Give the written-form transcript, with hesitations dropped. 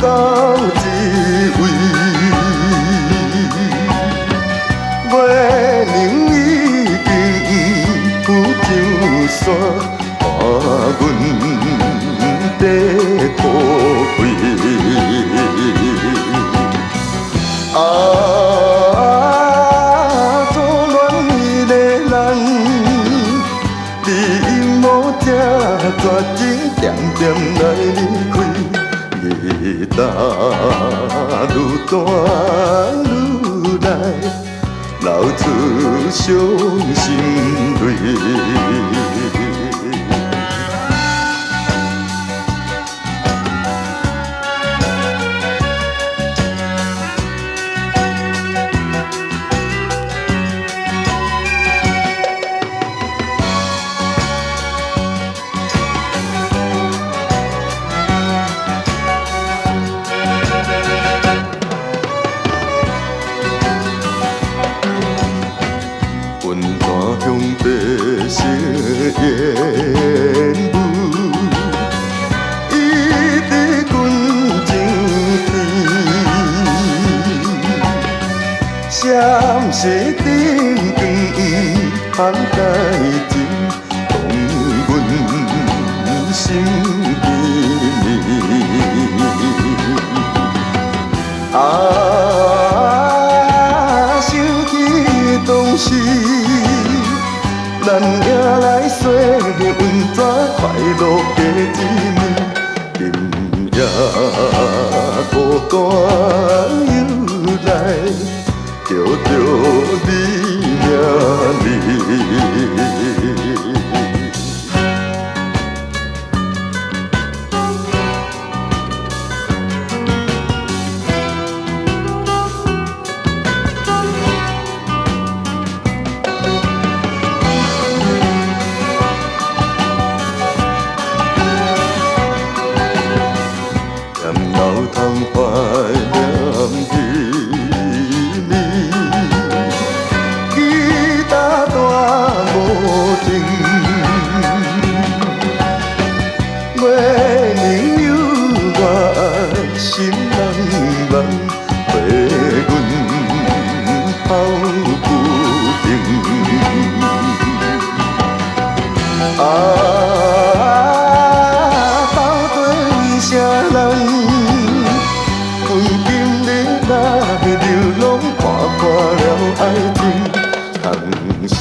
到這位。月娘已經浮上山，看阮在苦開。啊，初戀的人，你莫這絕情，點點來離開。日大愈大愈來，流出傷心淚。溫泉鄉白色煙霧，伊佇阮上天，閃烁燈光，香台情，動阮心甜蜜。啊，想起當時，咱也來洗溫泉，快樂過一暝。今夜孤單又來，叫著你名字。念老通懷念彼暝，吉他彈無停，月娘有我愛心茫茫，陪阮抱不平。啊，到底為啥人？阮今日來流浪，看破了愛情，通啥